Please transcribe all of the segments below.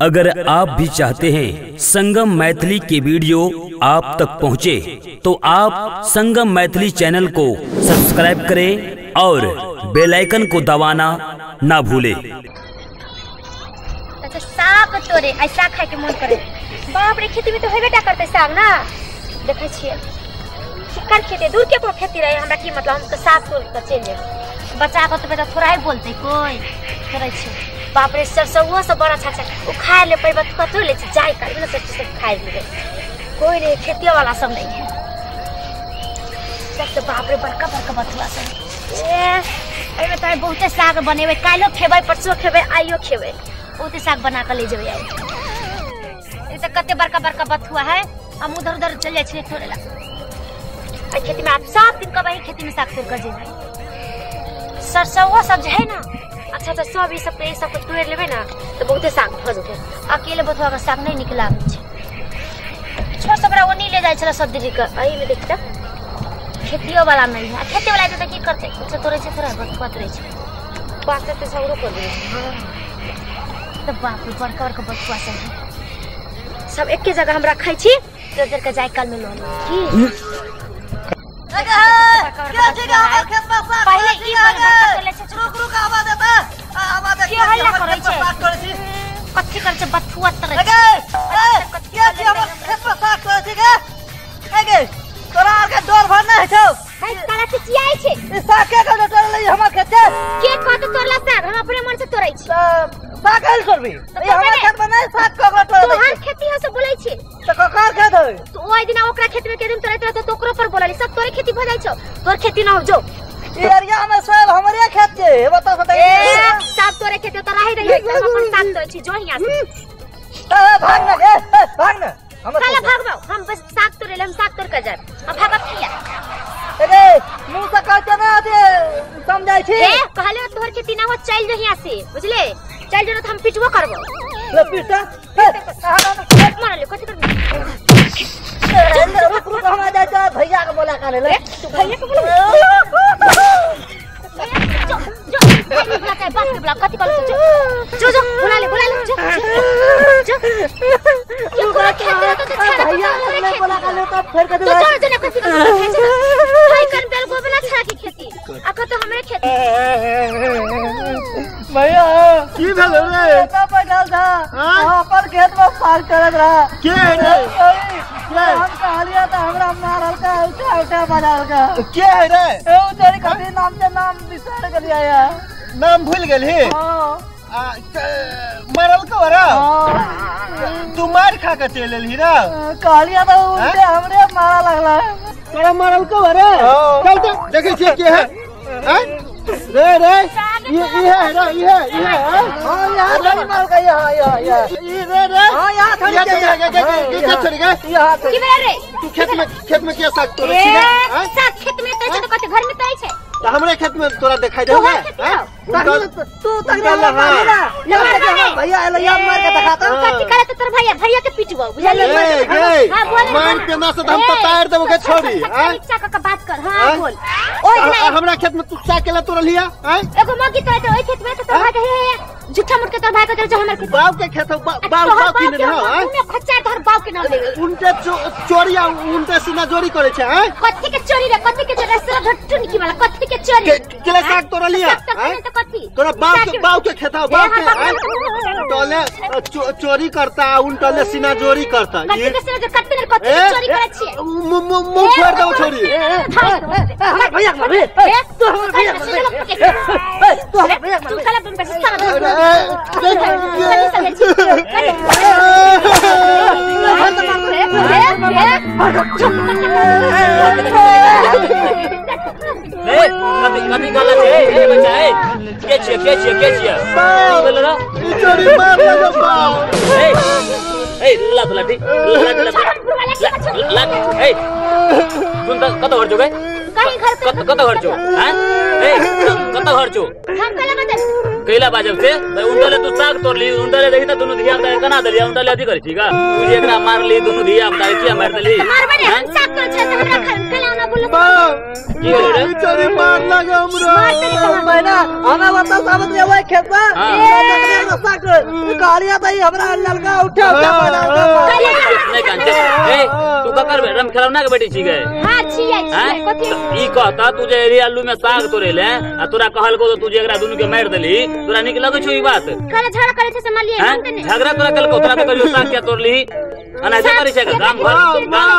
अगर आप भी चाहते हैं संगम मैथिली के वीडियो आप तक पहुंचे, तो आप संगम मैथिली चैनल को सब्सक्राइब करें और बेल आइकन को दबाना ना भूलें। अच्छा साग तोरे ऐसा खाए के मन करे। बाप रे खेती में तो हेबे टा करते साग ना। देखै छियै केकर खेती दूर के खेती रहे हमरा की मतलब, हम तो साग तोड़ के चलि जेबै। बच्चा के तो बेटा थोड़ा ही बोलते कोई थोड़े छै। बाप रे सरसों सब बड़ा अच्छा अच्छा उखाड़ ले पर कतो ले जाय कर ना सब सब खाए ले कोई नहीं, खेती वाला सब नहीं है सब। तो बाप रे बड़का बड़का बथुआ सब ए एमे त बहुते साग बनेबै, काल्हो खेबै परसो खेबै आइयो खेबै, बहुते साग बना के ले जेबै। आई त कते बड़का बड़का बथुआ है, हम उधर उधर चल जाय छियै तोड़े ला। आ खेती में आप 7 दिन कब खेती में साग तोड़ के जेबै। सरसों सब जे है ना अच्छा अच्छा सब ई सब सब तोड़ लेबै ना तो बहुते साग भ जेतै। अकेले बथुआ के साग नहीं निकला छै, छोड़ सब ओनी ले जाय छला सब दीदी के। एही में देखता खेतियो वाला नहीं है, खेती वाला त की करतै, कुछ तोड़ै छै थोड़ा बथुआ तोड़ै छै बात त सगरो कर देबै। हां त बाप रे बड़का बड़का बथुआ सब है, सब एके जगह हम रखै छी तो जर के जाय काल में लो की पहिले ई रुक रुक आवाज आता आवाज के हल्ला करै छै, कथि करै छै बथुआ तरै छै। के छी हमर खेत पर साग करै छै गे? ए गे तोरा आर के डर भर नै छौ? है काला चिचियाई छै। ई साग के के तोड़ले हमर खेत के? के कहत तोड़ला साग, हम अपने मन से तोड़ै छी। साग काल करबी? ई हमर खेत में नै साग ककरो तोड़ै। तोहर खेती हो से बोलै छी त ककर खेत होय? तो ओइ दिना ओकरा खेत में के दिन तोड़ैत रहत तो ओकरो पर बोलली सब तोरे खेती भ जाइ छौ, तोर खेती न हो जो। ई एरिया में सब हमरे खेत छै, बता सकै सब तोरे खेत त रहि रही हम अपन साग तोड़ै छी, जो हियां से। ए भाग न गे, भाग न। हम काला भागबौ, हम बस साग तोड़े ले, हम साग तोड़ के जाब। हम भागब किया? ए मुंह से कहते ना दे समझाई छी। ए कहले तोहर खेती ना हो, चल जो हियां से, बुझले? चल जो न त हम पिटबो करबो। ले पिटा मार ले कथि करबो? रुक रुक हम जा जा भैया के बोला का ले तू भैया के बोला जो जो भैया के बाप के बोला कथि कर जो जो जो बोला ले जो जो के कोरा खेत तो छाड़ा भैया के बोला का ले तो फेर के तू जो जो ना कथि कर भाई कर बेल गोबला छाड़ा के खेती आ कत हमरे खेती। भैया की भेल रे? कत बैठल था हां पर खेत में साग करत रहा के रे? हम कहलिया त हमरा मारल का उठा उठा बजाल का के है रे? ए उ तेरी कभी नाम के नाम बिसर गेलिया यार, नाम भूल गेल हे। हां आ मारल को रे? तू मार खा के चल एलही रे? कहलिया त उल्टे हमरे मारा लगला। तोरा मारल को रे? चल त देखै छियै के है। हैं रे रे ये ये है रे, ये ये है। हां यहां थोड़ी मार का, यहां यहां यहां ई रे रे। हां यहां थोड़ी के छोड़ी गे यहां की भेल रे? तू खेत में के साग तोड़ै छी रे? साग खेत में तोड़ै छै त कते घर में तोड़ै छै? त हमरे खेत में तोरा देखाई दे है? तू तगड़ा मार ना भैया एलो या मार के दिखाता। कथि करे त तोर भैया भैया के पिटबो बुझलिए? हां बोल मार के ना से हम त तार देबो के छोड़ी। हां नीचा क के बात कर। हां बोल ओइ हमरा खेत में तू साग केला तोड़लिया? हैं एगो मौकी तोड़ै त ओइ खेत में त तोर भाई हे झूठा मुठ के तोर भाई के जो हमर खेत बाप के खेत बाप बाप की ने। हां तू खच्चा तोर बाप के नाम लेबे। उनके चोरिया उनके सीना जोरी करे छै। हैं कथि के चोरी रे? कथि के चोरी रे? ढट्टू निकी वाला कथि के चोरी केला साग तोड़लिया? हैं कथि तोरा बाप के खेत बाप के टोले चोरी करता उन टोले सीना जोरी करता। कथि के सीना कथि के कथि के चोरी करे छी? मुंह फोड़ दो छोरी। हमर भैया के मारबे तू? हमर भैया के मारबे तू? हमर भैया के तू काला बन बस सारा कथि गाला छै? ए बच्चा ए के छियै के छियै के छियै बोल रे? ई चोरी मार लगे बाप। ए ए लात लाठी लात लात ए सुन त कत घर जो गे? कहीं घर कत कत घर जो? हैं ए कत घर जो? हम कला बदल कैला बाजब से उनटले तू साग तोड़ली उनटले देखी त दुनु धिया पुता केना देलिया उनटले अथी करै छी का? तू जे एकरा मारली दुनु धिया पुता किया मार देली? मारबे रे हम साग तोड़ छै त हमरा कला ना बोल बाप की भेलै रे? चोरी मार मारलक हमरा। पहिने हमे ओतऽ से आबैत रहियै ओहि खेत से, देखलियै हमरा साग तोड़ैत। कहलियै तऽ ई हमरा ललका उठा उठा पहिने उठा नहि कान ए तू ककर रम खेलौना के बेटी छी गे? हां छियै छियै। कथी ई कहता तू जे एरी आलू में साग तोड़े ले आ तोरा कहलको तो तू जे एकरा दुनू के मारि देली, तोरा नीक लगै छौ ई बात? कल झगड़ा करै छै से मारलियै हम त नहीं। झगड़ा तोरा कलको तोरा त कहियो साग क्या तोड़ली अना जे करै छै गाम घर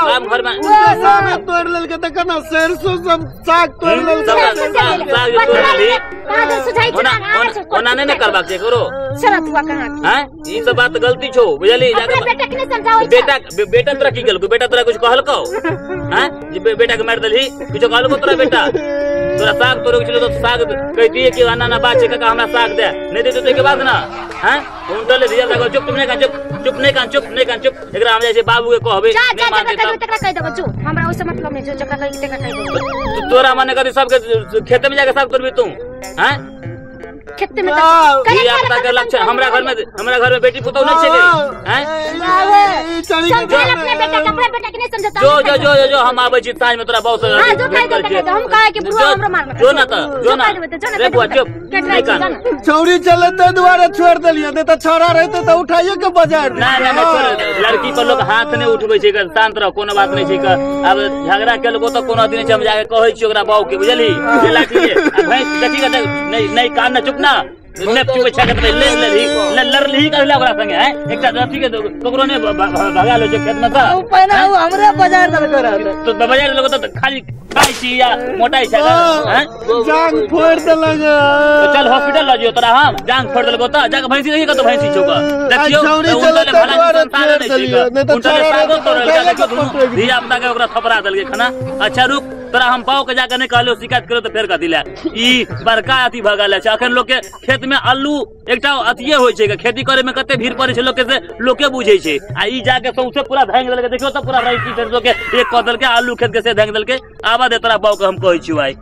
गाम घर में साग तोड़ लेलकै त केना सरसों सब साग तोड़ लेलकै। साग तोड़ लेली ओना नहीं ने करबाक छै ककरो। कहाँ हैं ई सब बात गलती छौ बुझली। अपना बेटा के नहीं समझाबै बेटा बेटा तोरा की केलको? बेटा तोरा कुछ कहलको हैं जे बेटा के मारि देलही? कुछो कहलको तोरा बेटा? तोरा साग तोड़े के छलो तो साग कहतिए कि ना ना बात छै काका हमरा साग दे, नहीं देते तो के बाद ना हैं उनटले दिया लगा। चुप नहीं कान चुप चुप नहीं कान चुप नहीं कान चुप। एकरा हम जाइ छै बाबू के कहबे नहीं मानते तब तकरा कह देबो। जो हमरा ओइसे मतलब नहीं, जो जकरा कह तकरा कह देबो। तोरा माने कथि सबके खेत में जाके साग तोड़बी तू हैं? खेत में त ई के लक्षण हमरा घर में बेटी पुतौ नहीं छै हैं? समझाल अपने बेटा के, अपना बेटा के नहीं समझाता। जो जो जो जो हम आबै छी साँझ में तोरा बहुत हां जो कह दे हम कहे के बुढ़वा हमरो मारलक। जो ना त जो ना रे बुआ चुप नहीं कान। छौरी चले ते दुआरे छोड़ देलियै, नहीं त छौरा रहते त उठाइए के बाजार। ना ना ना लड़की पर लोग हाथ नहीं उठबै छै, शांत रह कोनो बात नहीं छै। अब झगड़ा केलको त कोनो अथी नहीं छै, हम जाके कहै छी ओकरा बाऊ के बुझली जे लाठी के भैंस देखी के नहीं नहीं कान ना चुप ना ने चुप छै के ले ले लड़ली कहला ओकरा संगे हैं एकटा अथी के ककरो ने भगा ले छै खेत में त उ पहिने उ हमरे बाजार देलको रहत। तो बाजार देलको त खाली खाइ छी या मोटाइ छै हैं? जांग फोड़ देलक। तो चल हॉस्पिटल ल जियो तोरा हम। जांग फोड़ देलको त जाके भैंसी देखी कत भैंसी छौ का देखियो। धिया पुता के ओकरा थपरा देलकै खाना। अच्छा रुक तोरा हम बाऊ के जाके नहीं कहलियो शिकायत करो तो फेर कथी ले ई बड़का अथी भगल छै। अखन लोग के खेत में आलू एकटा अथिये होइ छै, खेती करे में कते भीड़ पड़े छै लोग के से लोके बुझे छै। आ ई जाके सौंसे पूरा धांग देलकै, देखियो त पूरा रैंची सरसों के एक कऽ देलकै आलू खेत के से धांग देलकै। आबा दे तोरा बाऊ के हम कहै छियौ आइ।